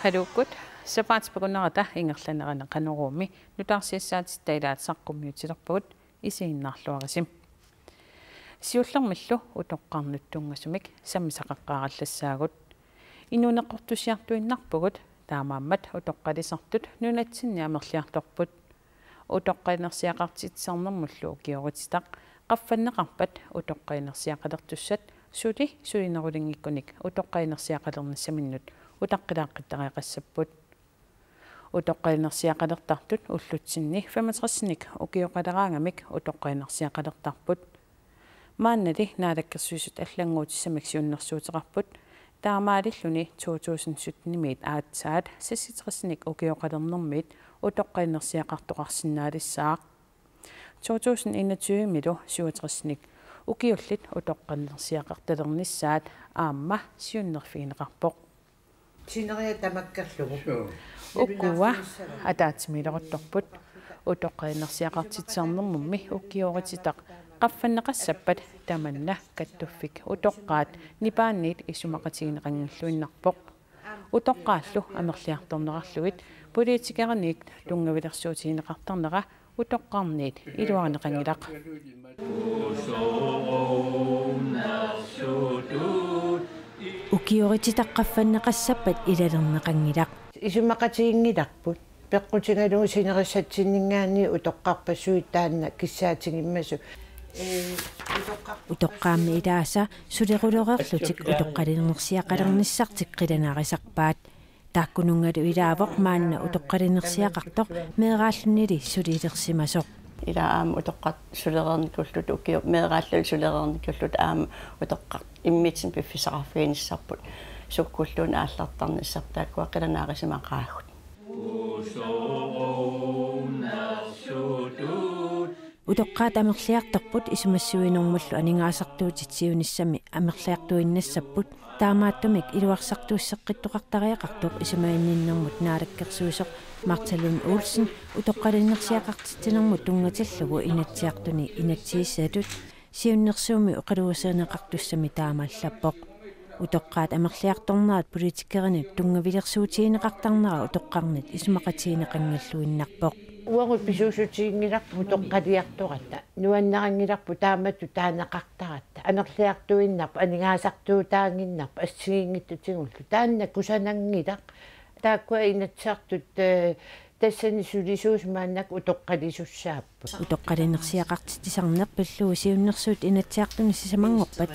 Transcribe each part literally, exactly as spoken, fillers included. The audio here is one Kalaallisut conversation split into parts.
Haluukkut, sapaatip akunnerata ingerlanerani Qanoruumi nutaarsiassaatitta ilaat saqqummiutilerpagut, isiginnaarluarisi. Siullermillu utoqqarnut tunngasumik sammisaqaqqaarallassaagut. Inuuneqortusiartuinnarpugut, taamaammat utoqqalisartut nunatsinni amerliartorput. Utoqqalinersiaqartitsisarnermullu ukiorititaq qaffanneqarpat utoqqalinersiaqalertussat suli sulinerulinngikkunik utoqqalinersiaqalernissaminnut utaqqilaaqqitariaqassapput. Utoqqalinersiaqalertartut ullutsinni femogtresinik ukioqaleraangamik utoqqalinersiaqalertarput. Maannali Naalakkersuisut allannguutissamik siunnersuuteqarput, taamaalilluni to tusind syttenimiit aatsaat seksogtresinik ukioqalernermiit utoqqalinersiaqartoqarsinnaalissaaq. To tusind enogtyvemilu syvogtresinik ukiullit utoqqalinersiaqartalernissaat aamma siunnerfigineqarpoq. Sineriak tamakkerlugu. Suu. Ukua ataatsimiileruttorput. Utoqqalinersiaqartitsisarnermummi ukiorititaq qaffanneqassappat tamanna kattuffik utoqqaat nipaanniit isumaqatigineqanngilluinnarpoq. Utoqqaallu amerliartornerarlugit politikerinit tunngavilersuutigineqartarnera utoqqarniit iluarineqanngilaq. Ukiorititaq qaffanneqassappat ilalerneqanngilaq. Isumaqatiginngilarput. Peqqutigalugu sinerissatsinninngaanniit utoqqarpassuit taanna kissaatigimmassuk. Ee, utoqqar- Utoqqaammi ilaasa sulerulereerlutik utoqqalinersiaqalernissartik qilanaarisarpaat. Taakkununngalu ilaavoq maanna utoqqalinersiaqartoq meeraallunili sulilersimasoq. Ila aamma utoqqaat sulereernikullutik ukiut meeraallunili sulereernikullutik aamma utoqqaat immitsinnut piffissaqarfiginissarput. Sukkulluunniit aallartarnissarput taakkua qilanaarisimaqaagut. Utoqqaat amerliartorput isumassiuinermullu aningaasartuutit siunissami amerliartuinnassapput, taamaattumik iluarsartuusseqqittoqartariaqartoq isumaginninnermut naalakkersuisoq Martha Lund Olsen utoqqalinersiaqartitsinermut tunngatillugu Inatsisartuni inatsisissatut siunnersuummi oqaluuserineqartussami taama allappoq. Utoqqaat amerliartornerat politikerinit tunngavilersuutigineqartarnera utoqqarnit isumaqatigineqanngilluinnarpoq. Uagut pisuussutiginngilarput utoqqaliartorata. Nuannaranngilarput taamatut taaneqartaratta. Amerliartuinnarpoq, aningaasartuutaannginnarpoq, assigiinngitsutigullu. Taanna kusananngilaq. Taakkua Inatsisartut, eh, tassani sulisuusut maannakkut utoqqalisussaapput. Utoqqalinersiaqartitsisarneq pillugu siunnersuut Inatsisartuni sisamanngorpat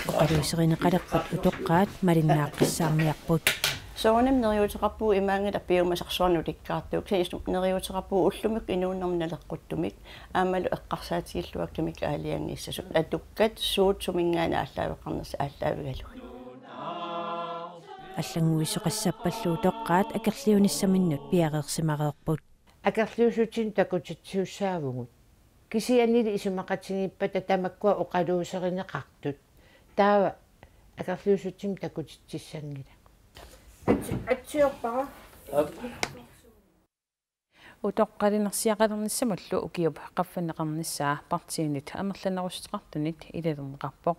oqaluuserineqalerput utoqqaat malinnaaqqissaarniarput. Soorunami neriuuteqarpugut imaanngilaq piumasarsuarnik ulikkaartugut, kisianni neriuuteqarpugut ullumikkut inuunermi naleqquttumik aammalu eqqarsaatigilluakkami aalajangiissasut atukkat suut suminngaanniit aallaaveqarnersut aallaavigalugit. Allannguisoqassappallu utoqqaat akerliunissaminnut piareersimareerput. Akerliussutsinni takutitsisussaavugut. Kisiannili isumaqatigiippata tamakkua oqaluuserineqartut. Taava akerliussutsimik takutitsissanngilaq. Atsi-, atsiorpara. Utoqqalinersiaqalernissamullu ukiup qaffanneqarnissaa partiinit amerlanerussuteqartunit ilalerneqarpoq.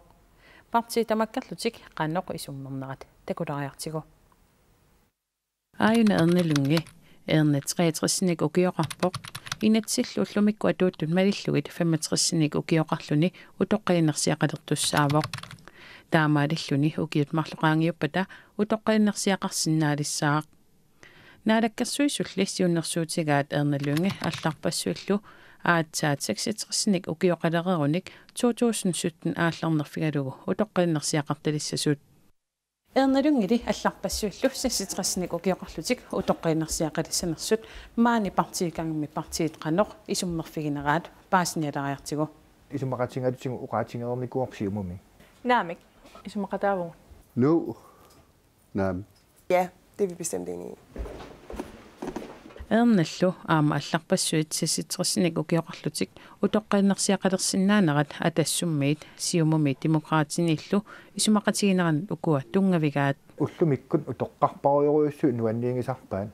Partiit tamakkerlutik qanoq isummernerat takulaariartigu. Aajuna Erna Lynge, Erna treogtresinik ukioqarpoq, inatsillu ullumikkut atuuttut malillugit femogtresinik ukioqarluni utoqqalinersiaqalertussaavoq. Taamaalilluni ukiut marluk qaangiuppata utoqqalinersiaqarsinnaalissaaq. Naalakkersuisulli siunnersuutigaat Erna Lynge allarpassuillu aatsaat seksogtresinik ukioqalereerunik to tusind sytten aallarnerfigalugu utoqqalinersiaqartalissasut. Erna Lyngeli allarpassuillu seksogtresinik ukioqarlutik utoqqalinersiaqalissanersut maani partiit kangummi partiit qanoq isummerfigineraat paasinialaariartigu. Isumaqatigalutigu oqaatigereernikuuarput Siumumi. Naamik, isumaqataavugut. Nuu. Naamik. Ja, det er vi bestemt enige i. Ernallu aamma allarpassuit seksogtresinik ukioqarlutik utoqqalinersiaqalersinnaanerat Atassummiit, Siumumi Demokraatiniillu isumaqatigineranut ukua tunngavigaat. Ullumikkut utoqqarparujorujussuit nuanniigisarpaat.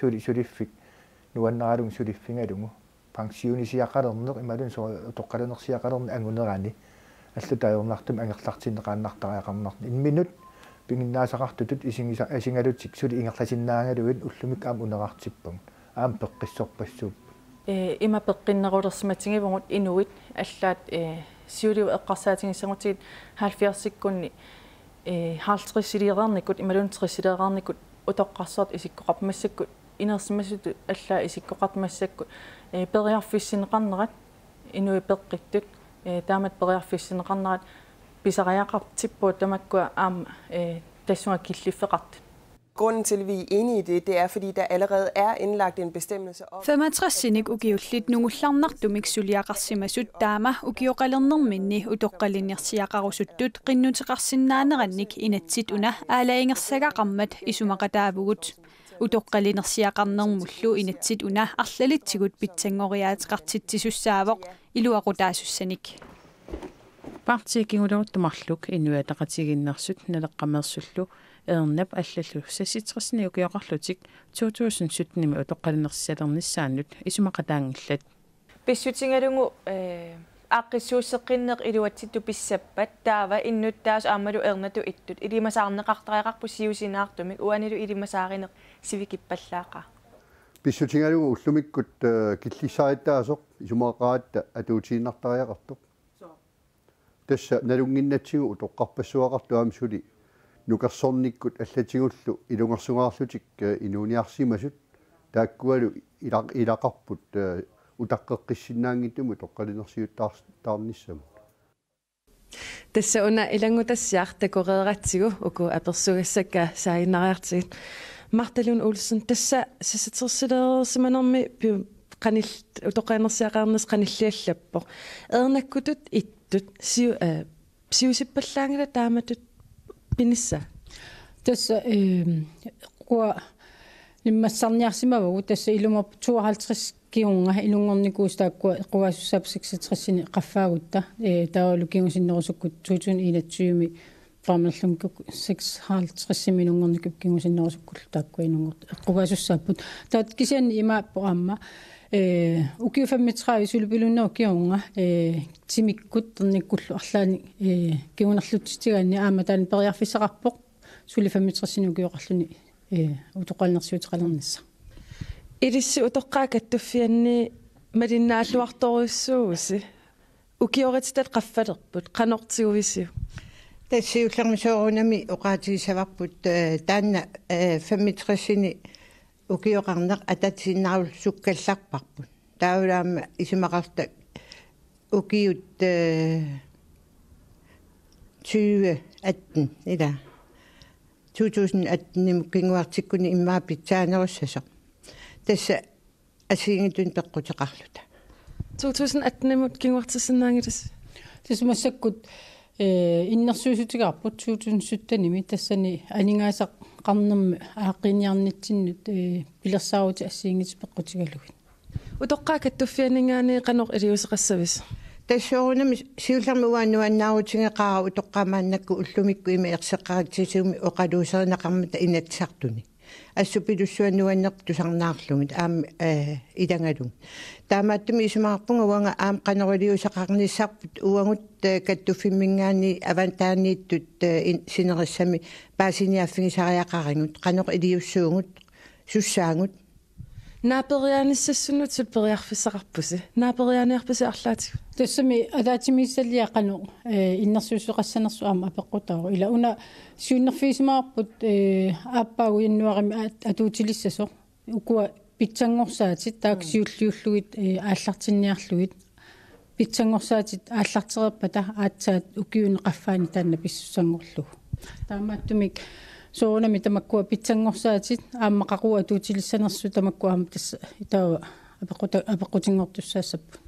Suli-, suliffik nuannaralugu suliffigalugu. Pensionisiaqalerneq imaluunniit soorlu utoqqalinersiaqalerneq angunerani. Allatut ajornartumik angerlartinneqaannartariaqarnartoq. Imminut Inginnaasaqartutut isigisa-, isigalutik suli ingerlasinnaagaluit ullumikkut aamma unerartippagut. Aamma peqqissorpassuupput. Ee, ima peqqinnerulersimatigivugut inuit allaat, ee, siuliani eqqarsaatigissagutsigu halvfjerdsikkunni, ee, halvtredsiliireernikut imaluunniit tredsiliireernikut utoqqarsuartut isikkoqarpoq, massakkut inersimasutut allaat isikkoqartut massakkut, ee, periarfissinneqarnerat inuit peqqittut, ee, taamatut periarfissinneqarnerat pisariaqartippagut tamakkua aamma, ee, tassunga killiffeqartut. Grunden til, at vi er enige i det, det er, fordi der allerede er indlagt en bestemmelse om, Femogtresinik ukiullit nungullarnartumik suliaqarsimasut taama ukioqalernerminni utoqqalinersiaqarusuttut qinnuteqarsinnaanerannik inatsit una aalajangersagaqarmat isumaqataavugut. Utoqqalinersiaqarnermullu inatsit una arlalitsigut pitsanngoriaateqartitsisussaavoq iluaqutaasussanik. Partiit kinguleruttumik marluk Inuit Ataqatigiinneersut, Naleqqameersullu Ernap allallu seksogtresinik ukioqarlutik to tusind syttenimi utoqqalinersisalernissaannut isumaqataanngillat. Pissutigalugu, ee, aaqqissuusseqqinneq iluatsittut pissappat taava innuttaasut aammalu Ernatut ittut ilimasaarneqartariaqarput siusinaartumik, uanilu ilimasaarineq sivikippallaaqaaq. Pissutigalugu ullumikkut, ee, killissarittaasoq isumaqaratta atuutiinnartariaqartoq. Tassa nalunnginnatsigu utoqqarpassuaqartoq aamma suli nukersornikkut allatigullu ilungersungaarlutik, ee, inuuniarsimasut taakkualu ilaq-, ilaqarput, ee, utaqqeqqissinnaanngitsumik utoqqalinersiuttaarnissamut. Tassa una ilanngutassiaq takoreeratsigu uku apersugassakka saaginnariartigit. Martha Lund Olsen, tassa seksogtresileersimanermi pi-, qanil-, utoqqalinersiaqarnissaq qanilliallappoq. Ernakkutut ittut siu-, ee, siusippallaanngilaq taamatut pinissaa? Tassa, ee, qua limmassarniarsimavagut, tassa ilumut tooghalvtreds kingorna inunngornikuusut taakkua eqqugaasussaapput seksogtresinik qaffaagutta, ee, taavalu kingusinnerusukkut to tusind enogtyve-mi qaamerlunngikkukkit seksoghalvtredsimi inunngornikuupput kingusinnerusukkullu taakkua inunngor-, eqqugaasussaapput. Taava kisianni imaappoq aamma, ee, ukiut femogtredive sulipiluunnerup kingorna, ee, timikkut ternikkullu arlaannik, ee, kingunerlutsitigaanni aamma taanna periarfissaqarpoq suli femogtresinik ukioqarluni, ee, utoqqalinersiuteqalernissaq. Ilissi utoqqaat kattuffianni malinnaalluartorujussuuvusi? Ukiorititat qaffalerput, qanoq tiguvisiuk? Tassa siullermik soorunami oqaatigissavarput, ee, taanna, ee, femogtresinik ukioqarneq atatiinnarlutik sukkallarparput. Taavalu aamma isumaqarluta ukiut, ee, tyve atten, ilaa. To tusind atten-imut kinguartikkuni immaqa pitsaanerussasoq. Tassa assigiinngitsunik peqquteqarluta. To tusind atten-imut kinguartissinnaanngilasi? Tassa massakkut, ee, innersuussutigaarput to tusind sytten-imi, tassani aningaasaqarnermi aaqqiiniarnitsinnut, ee, pilersaarutit assigiinngitsut peqqutigalugit. Utoqqaat kattuffianninngaanniit qanoq iliuuseqassaviuk? Tassa soorunami siullermik uanga nuannaarutigeqaara utoqqaat maannakkut ullumikkut ima erseqqaritsisumik oqaluuserineqarmata Inatsisartuni. Assut pilussuaq nuannerpoq tusarnaarlugit aamma, ee, ilagalugit. Taamaattumik isumaqarpunga uanga aamma qanoq iliuuseqarnissarput uagut, ee, kattuffimminngaanniit avataaniittut, ee, in-, sinerissami paasiniaaffigisariaqarigut, qanoq iliussuugut, sussaagut. Naaperiaanissassunnut suli periarfissaqarpusi? Naaperiaaniarpisi arlaatigut? Tassami ataatsimiititaliaq qanoq, ee, innersuussuteqassanersoq aamma apeqqutaavoq. Ila una siunnerfigisimavarput, ee, aappaagu januaarimi at-, atuutilissasoq. Ukua pitsanngorsaatit, taakku siulliullugit, ee, aallartinniarlugit. Pitsanngorsaatit aallartereerpata aatsaat ukiuni qaffaani taanna pissussanngorlugu. Taamaattumik soorunami tamakkua pitsanngorsaatit aamma qaqugu atuutilissanersut tamakkua aamma tassa taava apeqquta-, apeqqutinngortussaassapput.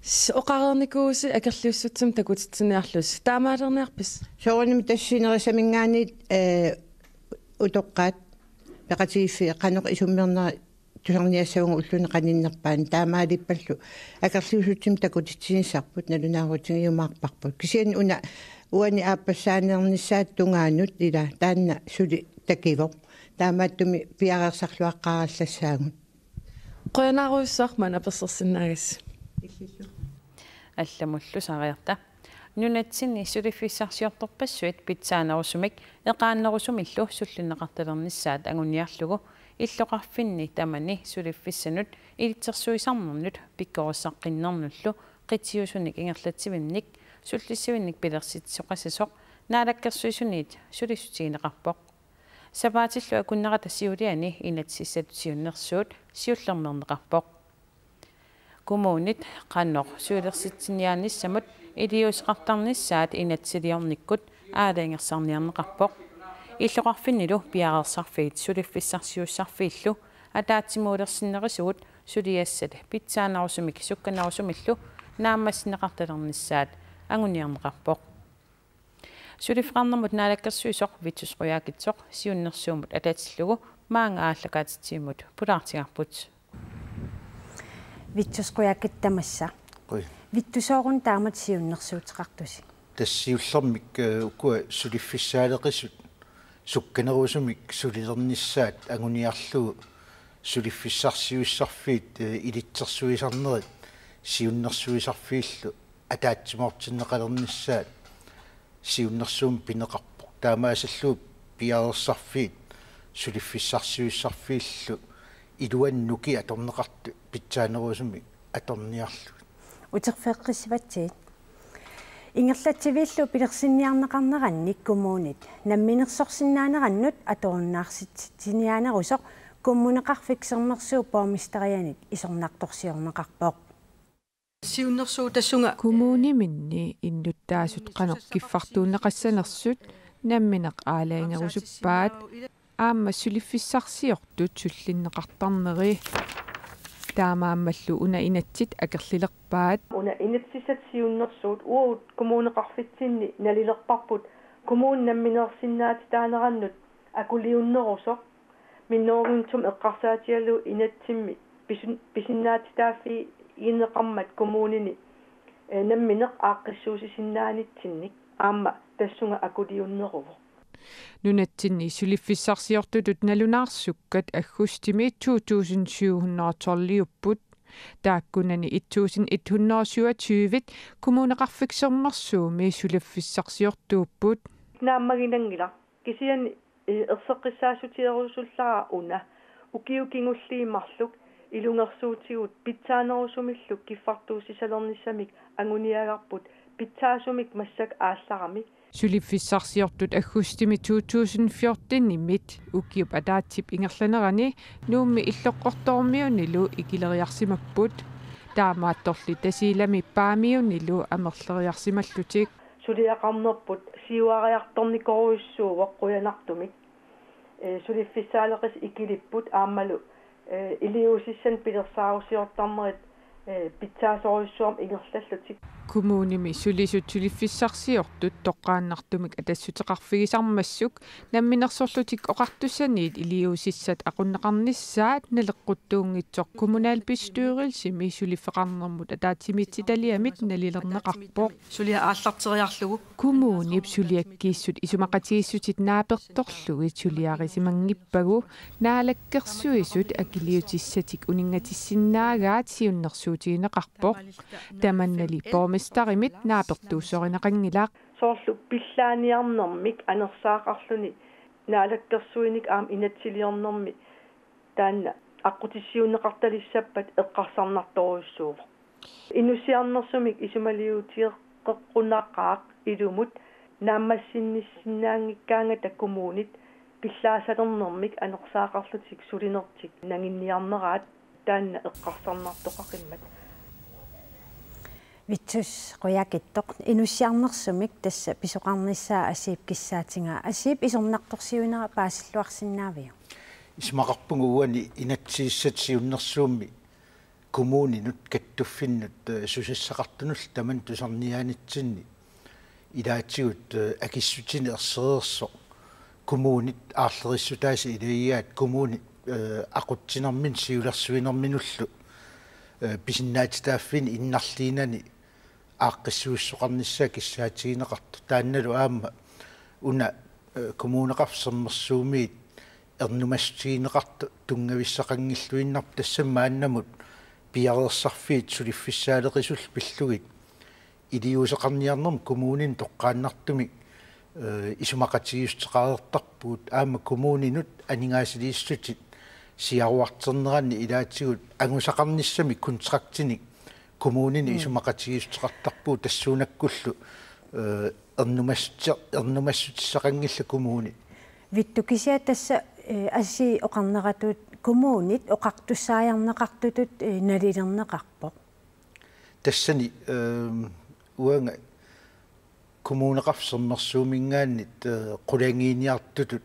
S-, oqareernikuuvusi akerliussutsimik takutitsiniarlusi. Taamaalerniarpisi? Soorunami tassa sinerissaminngaanniit, ee, utoqqaat peqatigiiffiit qanoq isummernerat tusarniassavunga ulluni qaninnerpaani, taamaalippallu akerliussutsimik takutitsinissarput nalunaarutigiumaarparput. Kisianni una uani aappassaaneernissaata tungaanut ila taanna suli takivoq. Taamaattumik piareersarluaqqaarallassaagut. Qujanarujussuaq maanna apersorsinnaagassi. Allamullu Saariarta. Nunatsinni suliffissarsiortorpassuit pitsaanerusumik eqaannerusumillu sullinneqartalernissaat anguniarlugu illoqarfinni tamani suliffissanut ilitsersuisarnernut pikkorissaaqqinnernullu qitiusunik ingerlatsivinnik sullissivinnik pilersitsisoqassasoq Naalakkersuisuniit sulissutigineqarpoq. Sapaatillu akunnerata siuliani inatsisissatut siunnersuut siullermeerneqarpoq. Kommunit qanoq sulersitsiniaanissamut iliuuseqartarnissaat inatsisiliornikkut aalajangersarniarneqarpoq. Illoqarfinnilu piareersarfiit suliffissarsiussarfiillu ataatsimuulersinnerisugut suliassat pitsaanerusumik sukkanerusumillu naammassineqartalernissaat anguniarneqarpoq. Suliffeqarnermut naalakkersuisoq Vittus Qujaukitsoq siunnersuummut atatillugu maanga aallakaatitsivimmut pulaartigaarput. Vittus Qujaukitsoq, tamassa. Qujan. Vittus, sooruna taamatut siunnersuuteqartusi? Tassa siullermik, eh, ukua suliffissaaleqisut sukkanerusumik sulilernissaat anguniarlugu suliffissarsiussarfiit, eh, ilitsersuisarnerit siunnersuisarfiillu ataatsimoortinneqalernissaat siunnersuummik pineqarpoq. Taamaasillugu piareersarfiit suliffissarsiussarfiillu iluanni nukiit atorneqartut pitsaanerusumik atorniarlugit. Uterfigeqqissivatsigit. Ingerlatsiviillu pilersinniarneqarnerannik kommunit namminersorsinnaanerannut atuinnarsitsiiniaanerusoq Kommuneqarfik Sermersuup borgmesterianit isornartorsiorneqarpoq. Siunnersuut tassunga. Kommuniminni innuttaasut qanoq kiffartuunneqassanersut nammineq aalajangerusuppaat aamma suliffissarsiortut sullinneqartarneri. Taamaammallu una inatsit akerlilerpaat. Una inatsisissatut siunnersuut uagut kommuneqarfitsinni nalilerparput kommuni namminersinnaatitaanerannut akuliunnerusoq. Minnerunngitsumik eqqarsaatigalugu inatsimmi pisun-, pisinnaatitaaffigineqarmat kommunini, eh, nammineq aaqqissuussisinnaanitsinnik aamma tassunga akuliunneruvoq. Nunatsinni suliffissarsiortutut nalunaarsukkat aggustimi to tusind syv hundrede og tolviupput. Taakkunani et tusind et hundrede og syvogtyve Kommuneqarfik Sermersuumi suliffissarsiortuupput. Naammaginanngilaq. Kisianni, eh, erseqqissaassutigerusullara una ukiut kingulliit marluk ilungersuutigut pitsaanerusumillu kiffartuussisalernissamik anguniagarput pitsaasumik massakkut aallarami. Suliffissarsiortut aggustimi to tusind fjortenimit ukiup ataatsip ingerlanerani Nuummi Illoqqortoormiunilu ikileriarsimapput. Taamaattorli Tasiilami Paamiunilu amerleriarsimallutik. Suliaqarnerput siuariartornikorujussuuvoq qujanartumik. Eh, suliffissaaleqisut ikilipput aammalu, eh, iliuusissanik pilersaarusiortarnerit, eh, pitsaasorujussuarmik ingerlallutik. Kommunimi sulisut suliffissarsiortut toqqaannartumik atassuteqarfigisarmassuk Namminersorlutik Oqartussaniit iliuusissat aqunneqarnissaat naleqquttuunngitsoq kommunalbestyrelsimi suliffeqarnermut ataatsimiititaliamit nalilerneqarpoq. Suliaq aallarteriarlugu. Kommunip suliakkiissut isumaqatigiissutit naapertorlugit suliarisimanngippagu Naalakkersuisut akiliutissatik uninngatissinnaagaat siunnersuutigineqarpoq. Tamannali borgmesterimit naapertuussorineqanngilaq. Soorlu pillaaniarnermik anersaaqarluni naalakkersuinik aamma inatsisiliornermi taanna aqqutissiuunneqartalissappat eqqarsarnartorujussuuvoq. Inussiarnersumik isumaliutigeqqunaqaaq ilumut naammassinnissinnaanngikkaangata kommunit pillaasalernermik anersaaqarlutik sulinertik nanginniarneraat taanna eqqarsarnartoqaqimmat. Vittus Qujaukitsoq, inussiarnersumik tassa pisoqarnissaa Asiip kissaatigaa. Asiip, isornartorsiuinera paasilluarsinnaaviuk? Isumaqarpunga uani inatsisissatut siunnersuummi kommuninut kattuffinnut, eh, susassaqartunullu tamanut tusarniaanitsinni ilaatigut, eh, akissutinik ersereersoq kommunit aarlerissutaasa ilagigaat kommunit, eh, aqutsinerminut siulersuinerminullu, eh, pisinnaatitaaffiini innarliinani aaqqissuussoqarnissaa kissaatigineqartoq. Taannalu aamma una, eh, Kommuneqarfik Sermersuumiit ernumassutigineqartoq tunngavissaqanngilluinnarpoq, tassami maannamut piareersarfiit suliffissaaleqisullu pillugit Iliuuseqarniarnermi kommuninut toqqaannartumik, eh, isumaqatigiissuteqareertarpugut, aamma kommuninut aningaasaliissutit siaruarterneranni ilaatigut angusaqarnissamik kontraktinik kommuninut isumaqatigiissuteqartarpugut tassuunakkullu, eh, ernumassuti-, ernumassutissaqanngillat kommunit. Vittu, kisianni tassa, eh, asii oqarneratut kommunit oqartussaajarneqartutut, eh, nalilerneqarpoq. Tassani, ehm, uanga Kommuneqarfik Sermersuuminngaanniit, eh, qulanginiartutut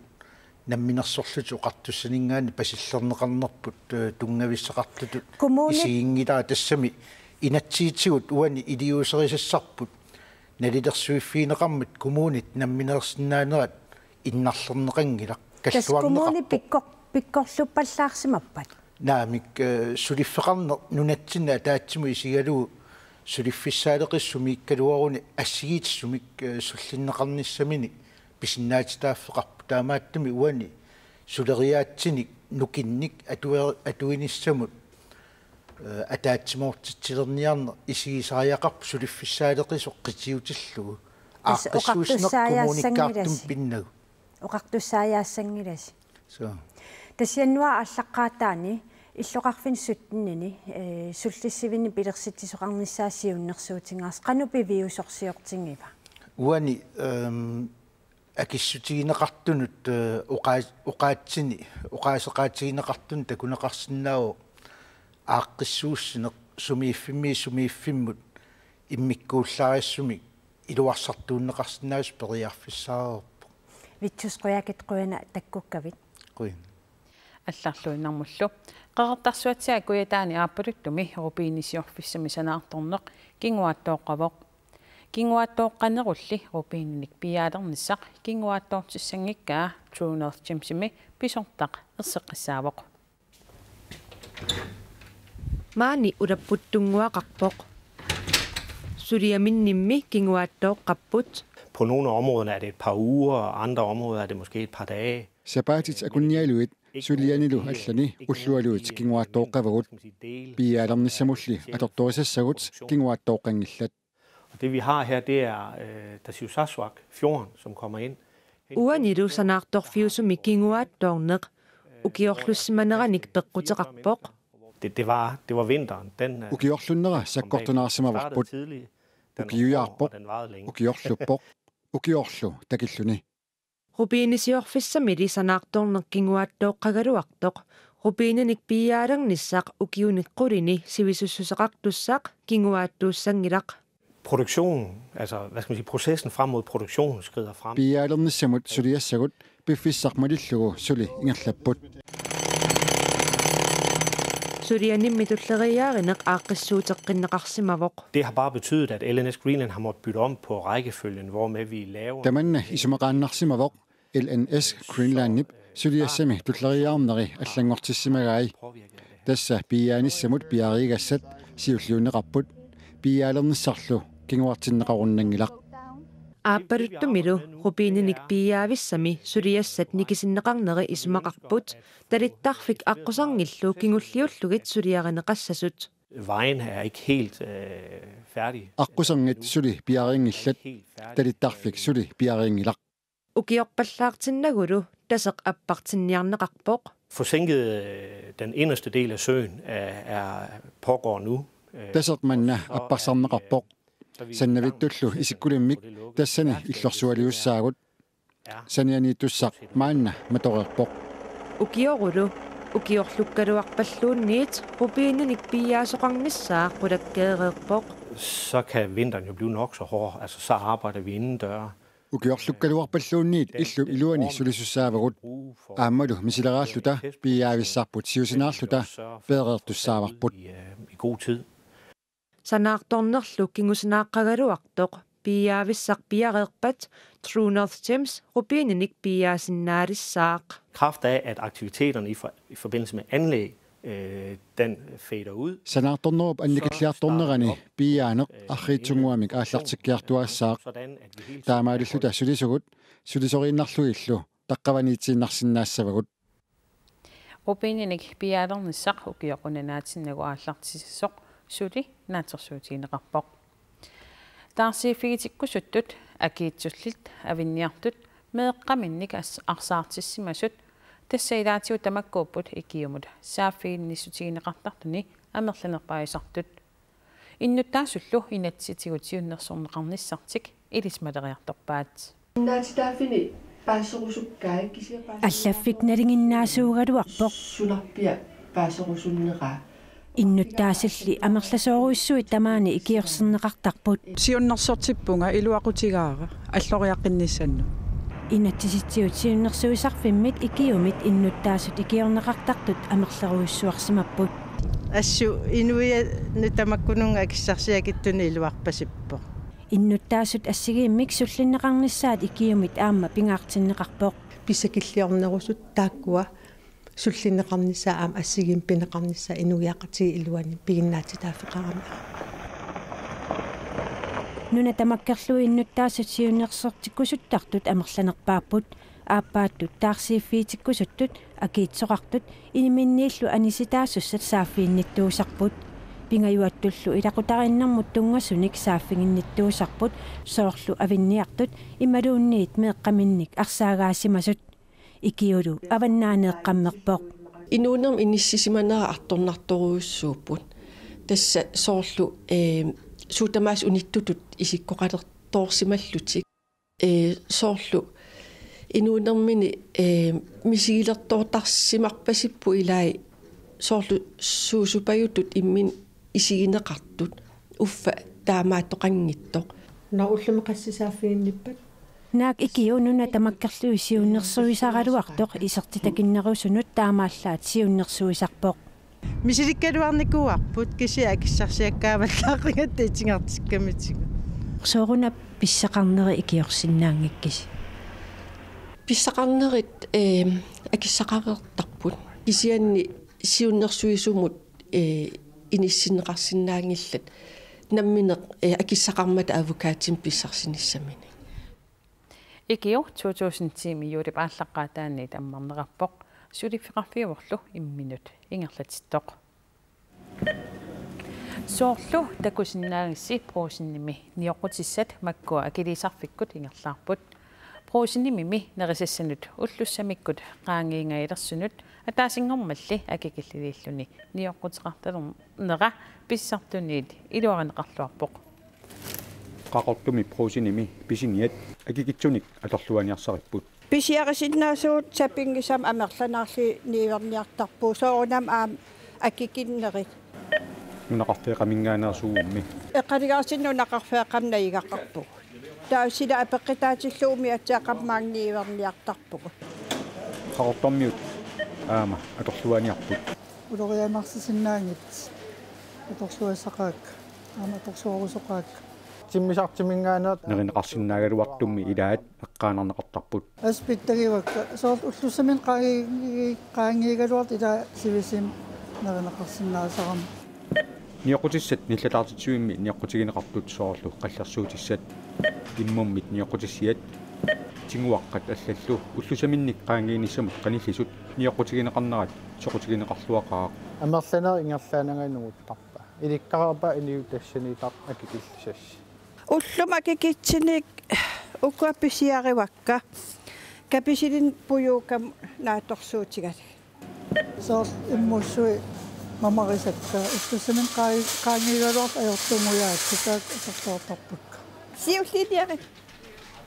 namminersorlutik oqartussaninngaanniit pasillerneqarnerput, eh, tunngavissaqartutut Kommuni- isiginngilara, tassami inatsisitigut uani iliuuserisassarput nalilersuiffigineqarmat kommunit nammineersinnaanerat innarlerneqanngilaq. Tassa kommuni kalluarneqarpoq. Pikkor-, pikkorluppallaarsimappat? Naamik, eh, suliffeqarneq nunatsinni ataatsimut isigalugu suliffissaaleqissumik ikkaluaruni assigiissumik, eh, sullinneqarnissamini pisinnaatitaaffeqarpoq. Taamaattumik uani suleriaatsinik nukinnik atue-, atuinissamut, eh, ataatsimoortitsilerniarneq isigisariaqarpoq suliffissaaleqisoq qitiutillugu. Tassa aaqqissuussineq oqartussaajaassanngilasi. Kommunikkaartumik pinnagu. Oqartussaajaassanngilasi. Suu. Tassa januaarip aallaqqaataani illoqarfinni syttenini, eh, sullissivinni pilersitsisoqarnissaa siunnersuutigaarsi. Qanoq piviusorsiortigiva? Uani, ehm, akissutigineqartunut, eh, oqaa-, oqaatsini, oqaaseqaatigineqartunut takuneqarsinnaavoq aaqqissuussineq sumiiffimmiit sumiiffimmut immikkuullarissumik iluarsartuunneqarsinnaasut periarfissaareerpoq. Vittus, qujanaq, qujanaq takkukkavit. Qujan. Allarluinnarmullu. Qeqertarsuatsiaat Kujataani Aappaluttummi rubinisiorfissami sanaartorneq kinguaattooqqavoq. Kinguaattooqqanerulli rubininik piiaalernissaq kinguaattoortissanngikkaa True North Gemsimi pisortaq erseqqissaavoq. Maani ulapputtunnguaqarpoq. Suliaminnimmi kinguaattooqqapput. På nogle af områderne er det et par uger, og andre områder er det måske et par dage. Sapaatit akunnialuit sulianilu allani ullualuit kinguaattooqqavagut. Piiaalernissamulli atortorisassagut kinguaattooqqanngillat. Og det vi har her, det er, øh, Tasiusarsuaq, fjorden, som kommer ind. Uanilu sanaartorfiusumi kinguaattoorneq ukiorlussimaneranik peqquteqarpoq. Det, det var, det var vinteren. Den, øh, Ukiorlunnera kom bag på. Sakkortunaarsimavarput. Startede tidligt. Den var stor, og den varede længe. Ukiujaarpoq, ukiorluppoq, ukiorlu takilluni. Rubinisiorfissamili sanaartorneq kinguaattooqqagaluartoq, rubininik piiaalernissaq ukiuni qulini sivisussuseqartussaq kinguaattuussanngilaq. Produktionen, altså, hvad skal man sige, processen frem mod produktionen skrider frem. Piiaalernissamut suliassagut piffissaq malillugu suli ingerlapput. Sulianimmi tulleriiaarineq aaqqissuuteqqinneqarsimavoq. Det har bare betydet, at L N S Greenland har måttet bytte om på rækkefølgen, hvormed vi laver. Tamanna isumaqaannarsimavoq L N S Greenlandip suliassami tulleriiaarneri allanngortissimagai. Tassa piiaanissamut piareegassat siulliunneqarput, piiaalernissarlu kinguartinneqarunnanngilaq. Aappaluttumilu rubininik piiaavissami suliassat nikisinneqarneri isumaqarput, talittarfik aqqusanngillu kingulliullugit suliarineqassasut. Vejen er ikke helt, øh, færdig. Aqqusanngit suli piareerinngillat, talittarfik suli piareerinngilaq. Ukiorpallaartinnagulu Taseq appartinniarneqarpoq. Forsinket, øh, den inderste del af søen er, er, pågår nu. Øh, Taseq manna apparsarneqarpoq. Sannavittullu isikkulimmik tassani illorsualiussaagut. Sanianiittussaq maanna matoreerpoq. Ukiorulu, ukiorlukkaluarpalluunniit rubininik piiaasoqarnissaa qulakkeereerpoq. Så kan vinteren jo blive nok så hård. Altså, så arbejder vi indendør. Ukiorlukkaluarpalluunniit illup iluani sulisussaavagut. Aammalu misileraalluta piiaavissarput siusinaarluta peereertussaavarput. I, øh, i god tid. Sanaartornerlu kingusinaaqqagaluartoq piiaavissaq piareerpat True North Gems rubininik piiaasinnaalissaaq. Kraft af, at aktiviteterne i for-, i forbindelse med anlæg, øh, den fader ud. Sanaartornerup annikilliartornerani piiaaneq arriitsunnguamik aallartikkiartuaassaaq. Taamaalilluta sulisugut sulisoriinnarlugillu taqqavaniitiinnarsinnaassavagut. Rubininik piiaalernissaq ukioq unanaatinnagu aallartissasoq suli naatsorsuutigineqarpoq. Taarsiiffigitikkusuttut akiitsullit avinniartut meeqqaminnik as-, arsaartissimasut tassa ilaatigut tamakkuupput ikiumut saaffiginnissutigineqartartuni amerlanerpaajusartut. Innuttaasullu inatsisitigut siunnersorneqarnissartik ilisimaleriartorpaat. Naatitaaffini paaserusukkai kisianni paaserusukkai. Allaffik nalinginnaasuugaluarpoq. Sunarpiaq paaserusunneraa. Innuttaasulli amerlasoorujussuit tamaani ikiorserneqartarput. Siunnersortippunga iluaqutigaara alloriaqqinnissannut. Inatsisitigut siunnersuisarfimmit ikiumit innuttaasut ikiorneqartartut amerlerujussuarsimapput. Assut inuiannut tamakkununnga akissarsiakitsunik iluarpasippoq. Innuttaasut assigiimmik sullinneqarnissaat ikiumit aamma pingaartinneqarpoq. Pissakilliornerusut taakkua sullinneqarnissaat aamma assigiimmik pineqarnissaat inuiaqatigiit iluanni piginnaatitaaffeqarami aamma. Nuna tamakkerlugu innuttaasut siunnersortikkusuttartut amerlanerpaapput, aappaattut taarsiiffigitikkusuttut, akiitsoqartut, iniminniillu anisitaasussat saaffiginnittuusarput. Pingajuattullu ilaqutariinnermut tunngasunik saaffiginnittuusarput, soorlu avinniartut imaluunniit meeqqaminnik arsaagaasimasut. Ikiulu avannaaneeqqammerpoq. Inuunermi inissisimanera artornartorujussuupput. Tassa soorlu, ee, suut tamaasa unittutut isikkoqalertoorsimallutik. Ee, soorlu inuunermini, ee, misigilertoortarsimarpasipput ilai soorlu suusupajutut imminut isigineqartut uffa taamaattoqanngitsoq. Una ullumi qassit saaffiginnippat? Naak ikiu nuna tamakkerlugu siunnersuisaraluartoq isertitakinnerusunut taamaallaat siunnersuisarpoq. Misilikkaluarnikuuarput kisianni akissarsiakkaavallaaqqigatta itigartikkamitigut. Sooruna pissaqarneri ikiorsinnaanngikkisi? Pissaqarnerit, ee, akissaqareertarput. Kisianni siunnersuisumut, ee, inissinneqarsinnaanngillat nammineq, ee, akissaqarmata avokaatimik pissarsinissiminnik. Ikiu to tusind ti-mi juulip aallaqqaataaniit ammarnerarpoq, suliffeqarfiuvorlu imminut ingerlatittoq. Soorlu takusinnaagissi Brugsenimi nioqqutissat makkua akiliisarfikkut ingerlaarput. Brugsenimimi nerisassanut ullussamikkut qaangiingajalersunut ataasinngormalli akikilliliilluni nioqquteqartalernera pissartuniit iluarineqarluarpoq. Qaqortumi Brugsenimi pisiniat akikitsunik atorluaniarsaripput. Pisiarisinnaasugut sapinngisamik amerlanaarlugit niuerniartarpugut soorunami aamma akikinnerit. Nunaqarfeeqqaminngaanneersuugummi. Eqqanigaarsinni nunaqarfeeqqami najugaqarpugut. Taava sila apeqqutaatillugu umiatsiaqarmaanga niuerniartarpugut. Qaqortormiut aamma atorluaniarput. Ulorianarsisinnaanngitsut atorluassaqaakka, aamma atorsuarusoqaakka. Timmisartiminngaanneersoq. Nerineqarsinnaagaluartummi ilaat eqqaanarneqartarput. Aspitagivakka. Soorlu ullussamini qaangi-, qaangiugaluartut ilaa sivisimi nerineqarsinnaasarami. Nioqqutissat nillataartitsivimmi nioqqutigineqartut soorlu qallersuutissat, immummit nioqqutissiat, tiguaqqat allallu ullussaminnik qaangiinissamut qanillisut nioqqutigineqarnerat soqutigineqarluaqaaq. Amerlanerit ingerlaannangajaat nunguttarpaat. Ilikkarpaa inuit tassaniittut akikillisassi. Ullumi akikitsinik ukua pisiarivakka. Kapisilinnut pujuukkamut naatsorsuutigalugit. Soorlu immussui mamarisakka. Ullussamini qaa-, qaangiugaluartut ajortunngujaat, taakku atorluartarpakka. Siulliiliarit.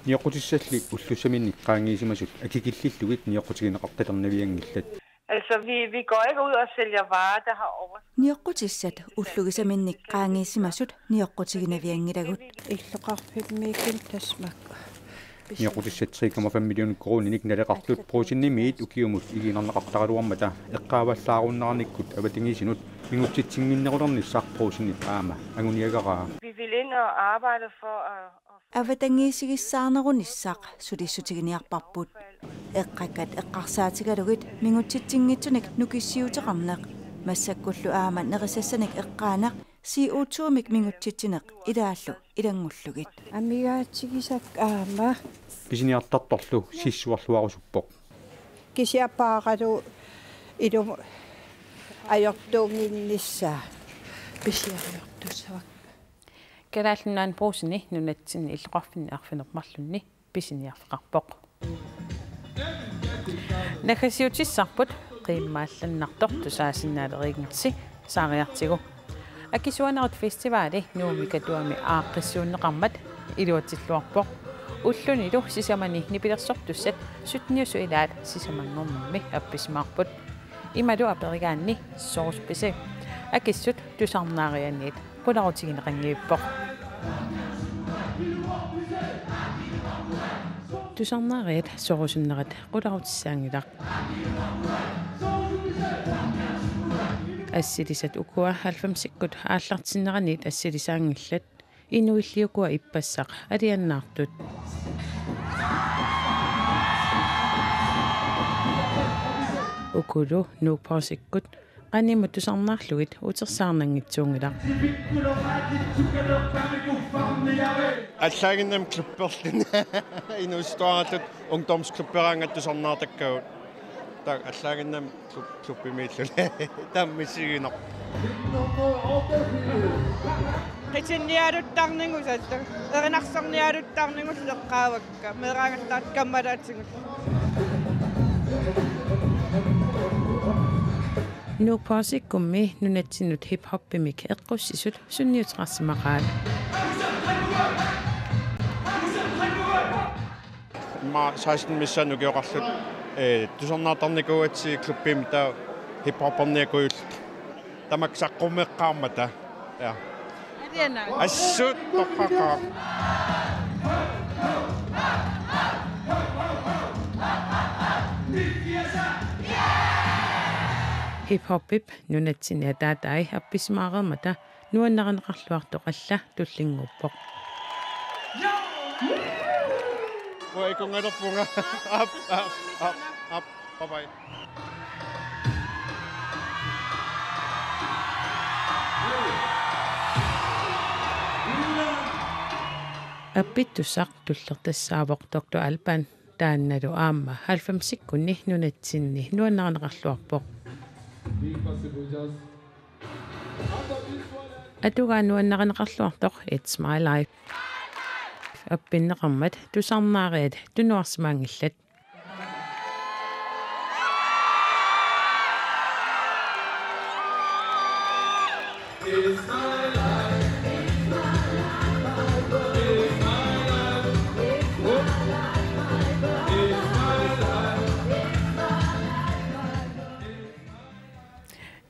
Nioqqutissalli ullussaminnik qaangiisimasut akikillillugit nioqqutigineqartalernavianngillat. Altså, vi, vi går ikke ud og sælger varer, der har overskud. Nioqqutissat ullugisaminnik qaangiisimasut nioqqutiginavianngilagut. Illoqarfimmiikkunik tasmak. Nioqqutissat tre komma fem million koruuninik naleqartut Brugsenimiit ukiumut igiinnarneqartaraluarmata eqqaavallaarunnaarnikkut avatangiisinut mingutsitsinnginnerulernissaq Brugsenip aamma anguniagaraa. Vi vil ind og arbejde for at, at Avatangiisigissaarnerunissaq sulissutiginiarparput. Eqqakkat eqqarsaatigalugit mingutsitsinngitsunik nukissiuteqarneq. Massakkullu aamma nerisassanik eqqaaneq C O to-mik mingutsitsineq ilaallu ilanngullugit. Amigaatigisakka aamma. Pisiniartartorlu sissuerluarusuppoq. Kisianni paaralu ilumut ajortuunnginnissaa. Pisiariortussavakka. Kalaallit Nunaanni Brugseni nunatsinni illoqarfinni arfineq-marlunni pisiniarfeqarpoq. Naggasiutissarput qiimmaallannartoq tusaasinnaaleriinngitsi saariartigu. Akisuanerit Festivali Nuummi Katuami aaqqissuunneqarmat iluatsilluarpoq. Ullunilu sisamani nipilersortussat sytteniusut ilaat sisamanngornermi appisimaarput. Imalu aperigaanni: Soorspisi? Akissut tusarnaarianniit qularutigineqanngivippoq. Tusarnaariat sorusunnerat qularutissaanngilaq. Assilisat ukua halvfemsikkut aallartinneraniit assilisaanngillat. Inuilli ukua ippassaq alianaartut. Ukulu Nuuk Posse-kkut qanimut tusarnaarlugit utersaarnanngitsuunngilaq. Allaaginnami klubberluni inuusuttuaraalluta ungdomsklubberaangat tusarnaartakkagut. Taava allaaginnami klub-, klubbimiilluni. Taava misiginaq. Qitinnialuttarningusat, erinarsornialuttarningullu eqqaavakka, meeraagattaartut kammalaatigut. Nuuk Posse-kkummi nunatsinnut hip-hopimik eqqussisut sunniuteqarsimaqaat. Immaqa seksten missaanni ukioqarluta, ee, tusarnaartarnikuugatsigit klubbimi taava hip-hoperniakujulluta. Tamakku saqqummeqqaarmata. Ja. Alianaartut. Assut toqqaqqaaq. Hip-hopip nunatsinni ataatai appisimaareermata nuannarineqarluartoq alla tullinnguuppoq. Uanga ikunngalerpunga. Aap, aap, aap, aap. Bye bye. Appittussaq tullertassaavoq Doktor Alban, taannalu aamma halvfemsikkunni nunatsinni nuannarineqarluarpoq. Atugaat nuannarineqarluartoq It's My Life. Appinneqarmat tusarnaariat tunuarsimaanngillat.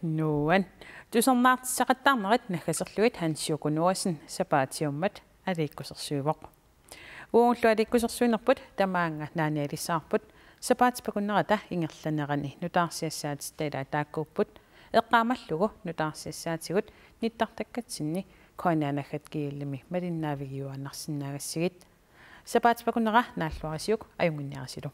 Nuann. Tusarnaartissaqattaarnerit naggaserlugit Hans Joko Noasen sapaatiummat aliikkusersuivoq. Uagullu aliikkusersuinerput tamaanga naanialissavarput. Sapaatip akunnerata ingerlanerani nutaarsiassaatitta ilaat taakkuupput. Eqqaamallugu nutaarsiassaatigut nittartakkatsinni K N R naggat G L-imi malinnaavigiuaannarsinnaagassigit. Sapaatip akunnera naalluarisiuk ajunnginniarisilu.